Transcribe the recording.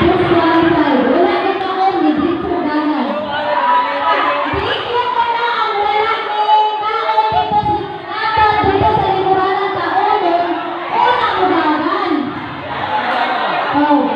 Disqualified. Wala ni kaon, ni diretso dagan. Dito ko na ang wala ni kaon dito sa ato dito sa lingkuranan kaonon, una mo dagan. Oh.